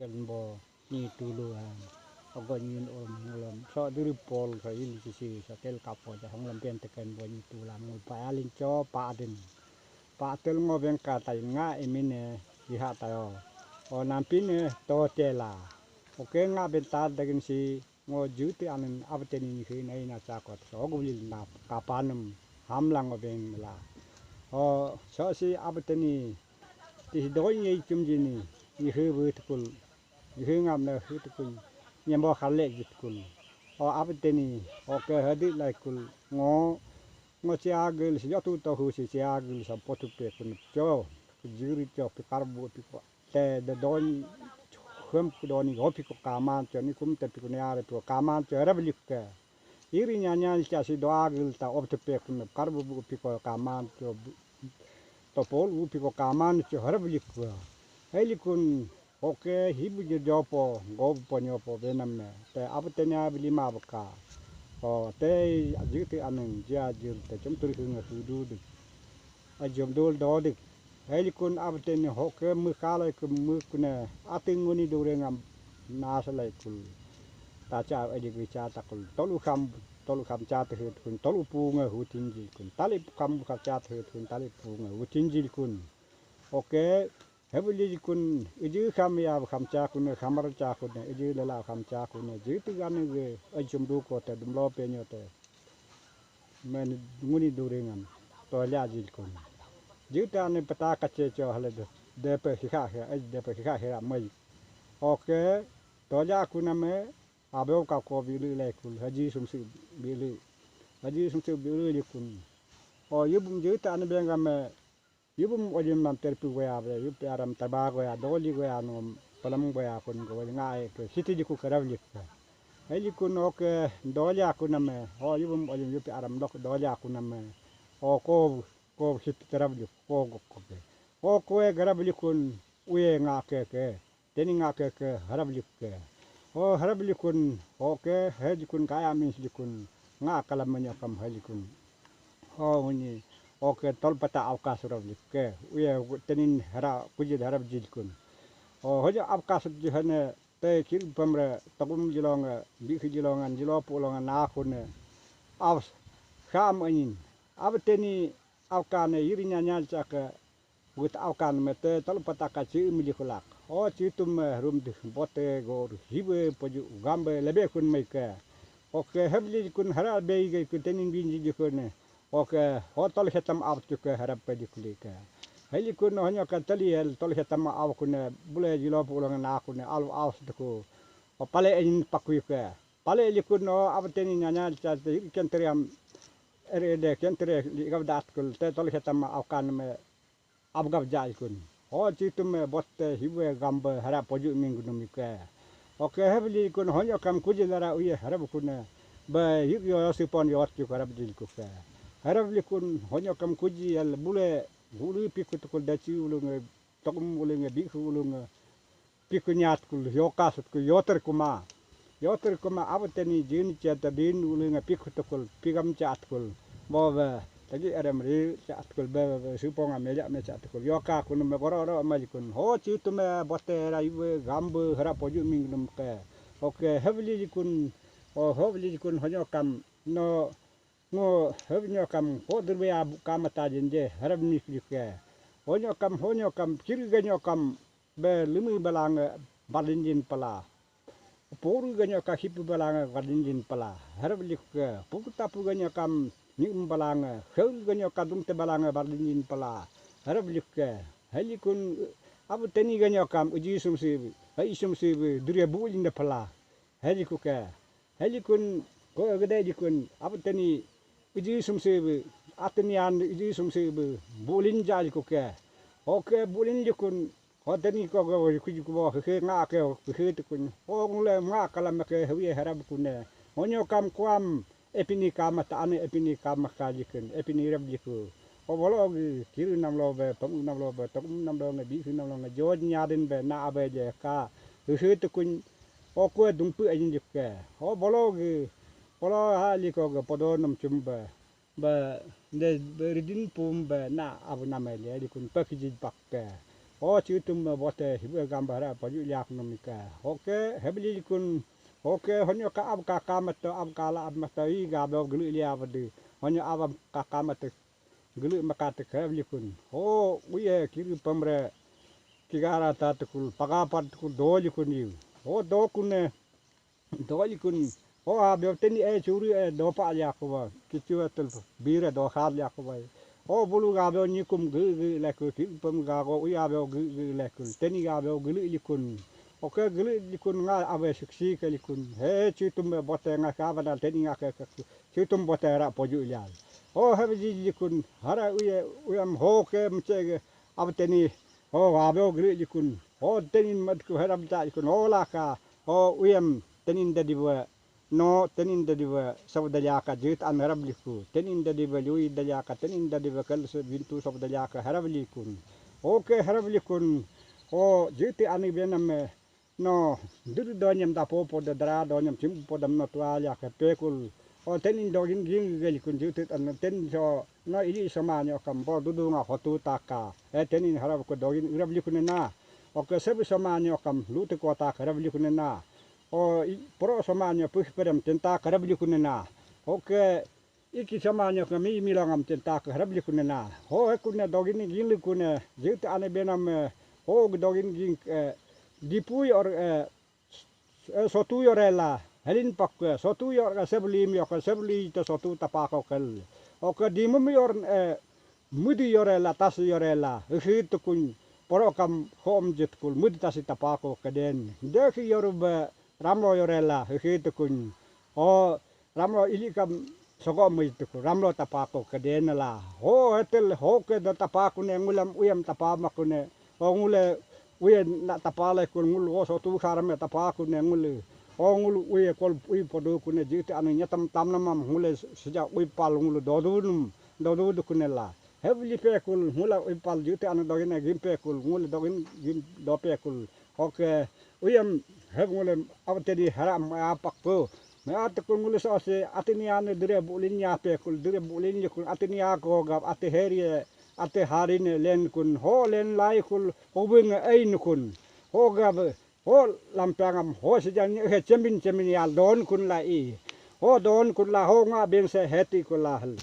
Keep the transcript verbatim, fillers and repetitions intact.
Ken bo ni tulu ham. Ogo nyin ulum ngulum. So diri pol so ili sisi so tel kapo ja honglam pen teken bo ni tula mul pa alin cho pa adin. Pa tel ngo beng ka tai nga imine iha tayo. O nampine to tela. Oke nga bentar dagin si ngo juti anin abteni ni hi nai na chakot so gulil na kapanum hamlang ngo beng la. O so si abteni ti doi ngai chumjini ni hi bu tukul. Hingam na hutukun nyembo khale jitkun. O abteni oke hadi laikul ngo ngo chiagil si jotu tohu si chiagil sa potu pe kun cho jiri cho pikar bu piko te de don hum kudoni ho piko kaman cho ni kum te piko ne are piko kaman cho rab likke. Iri nyanya cha si doagil ta op te pe kun kar bu piko kaman cho topol u piko kaman cho harab likwa. Helikun oke hibu jopo gob ponyopo benam me te abtenya bilima baka. O te jiti aneng jia jir te chum turi hunga hudu dik. Ajum dul dodik. Helikun abteni hoke mukala ke mukune ating nguni dure ngam nasalai kul. Tacha aji gicha takul tolu kham tolu kham cha te hut kun tolu pu nge hutin jil kun tali kham kham cha te hut kun tali pu nge hutin jil kun. Oke hebuli jil kun iji kham ya kham cha kun khamar cha kun iji lela kham cha kun ji tu gan ge ajum du ko te dumlo penyo te. Men nguni duringan to lya jil kun. Jita ni pata kache cho hale de pe hikha hira ej de pe hikha hira mai. Oke to lya kuname abeo ka ko bilu laikul haji sumsi bilu haji sumsi bilu likun. O yubum jita ni bengame yubum ojim nam terpi goya be yupi aram taba goya doli goya nom palam goya kun go ngai ke siti jiku karav lik. Heli kun oke doli aku name o yubum ojim yupi aram lok doli aku name o ko ko siti karav lik ko go ko ke o ko e karav likun uye nga ke ke. Teni nga ke ke harap lik ke. O harap likun, o ke he jikun kaya min jikun nga kalam menyokam he jikun. O huni o ke tol pata avkas harap lik ke. Uye tenin hara kujid harap jilkun. O hoja avkas jihane te kir pamre tagum jilonga bikhi jilongan jilo pulongan nakune. Av kham anin. Av teni avkane yirinya nyal chake. Wit aukan mete talu pataka chi mili kulak. O chi tum rum di bote gor hibe poju gambe lebe kun mai ke. Oke hebli kun hara be ge kun tenin bin ji kun. Oke ho tol hetam av tu ke harap pe di kuli ke. Heli kun honyo ka tali hel tol hetam av kun bule jilo pulang na kun al av tu ku. O pale en pakui ke. Pale li kun o av teni nyanya cha te kentriam ere de kentre li gavdat kul te tol hetam aukan me abgab jai kun. Ho chitum botte hiwe gambe hara poju minggunum ike. Oke hebli kun honyo kam kuji lara uye harab kun. Be yik yo sipon yo tu harab jil kuke. Harab li kun honyo kam kuji yal bule gulu piku tukul dachi ulunge tokum ulunge bikhu ulunge piku nyat kul yoka sut kul yoter kuma. Yoter kuma abu teni jin cheta bin ulunga piku tukul pigam chat kul. Bo be tagi arem ri chat kul be be supong ame ja me chat kul yoka kun me goro ro ma jikun ho chi tu me bote ra iwe gambu hara poju mingnum ke. Oke hebli jikun o hebli jikun honyo kam no ngo hebnyo kam ho durbe abu kamata jinje harap ni ke. Honyo kam honyo kam kiri ganyo kam be limi balang balinjin pala. Poru ganyo ka hipu balang balinjin pala. Harap lik ke puku tapu ganyo kam nim balang, heu ganyo ka dungte balang balinjin pala. Harap lik ke helikun abu teni ganyo kam uji sumsi, hai sumsi duria bu linda pala. Heliku ke helikun ko gede likun abu teni uji sumsi ateni an uji sumsi bulin jaliku ke. Oke bulin likun Hoteni ko go kuji kubo he nga ke he tukun. Ho ngle nga kalam ke he harab kune. Honyo kam kuam epini kama ta ane epini kama kalikin epini rab liku. O bolo gi kiru nam lo be pam nam lo be tok nam lo nge bi nam lo nge jod nyadin be na abe je ka he tukun. O kue dungpu ajin jike. Ho bolo gi bolo ha liko ge podo nam chumbe. Ba de ridin pum ba na abu namai le likun pakiji bakke. Ho chitum bote hibu gamba hara paju liak nomika. Hoke hebli likun. Hoke honyo ka ab ka ka mato ab ka la ab mato i gabo gulu lia badu. Honyo ab ka ka mato gulu makate heb likun. Ho uye kiri pamre kigara ta tukul pagapat tukul do likun yu. Ho do kune. Dolikun. O abio teni e churi e dopa liakuba. Kichua tul bira dohar liakuba. O bulu gabio nikum gu gu leku ki pem gago ui abio gu gu lekul. Teni gabio gulu likun. Oke gulu likun nga abe suksi ke likun. He chitum be bote nga kabana teni nga ke ke. Chitum bote ra poju lial. O he ji likun. Hara uye uyam ho ke mche ge. Ab teni. O abio gulu likun. O tenin mat ku herab ta likun. O laka. O uyam tenin dadiba. No tenin dadiba sabdaliaka jit an harab liku. Tenin dadiba lui daliaka tenin dadiba kal se bintu sabdaliaka harab likun. Oke harab likun. O jit ani benam no dudu donyam da popo da dara donyam chim podam no tualiaka pekul. O tenin dogin ging galikun jit an ten so no ili samanyo kam bo dudu nga hotu taka. E tenin harab ko dogin irab likun na. Oke sebi samanyo kam lutu kota harab likun na. O pro samanyo puh perem tenta karab likunena. Oke iki samanyo kami milangam tenta karab likunena. Ho ekune dogini gili kune jit ane benam. Ho dogin ging dipu yor sotu yorela helin pak sotu yor ka seblim yok sebli to sotu tapako kel. Oke dimum yor mudi yorela tasi yorela hitukun. Porokam hom jitkul mudi tasi tapako keden deki yorube. Ramlo yorela hitukun. O ramlo ilikam soko mui tukul ramlo tapako keden la. Ho hetel ho ke do tapakune ngulam uyam tapamakune. O ngule uye na tapale kun ngul o sotu sarame tapakune ngule. O ngul uye kol ui podukune jiti anu nyatam tamnamam ngule sejak ui pal ngulu dodunum. Dodu dukunela. Heb lipekul ngula ipal jute anu dogin gimpekul ngula dogin gim dopekul. Oke uyam heb ngula abteni haram apakku. Me atukul ngula sose atini anu dire bulin yapekul dire bulin likul atini ako gap ati herie ati harine lenkun ho len laikul ubing ainukun. Ho gap ho lampangam ho sejani he chemin chemin yal don kun la i. Ho don kun la ho nga bengse heti kula hal.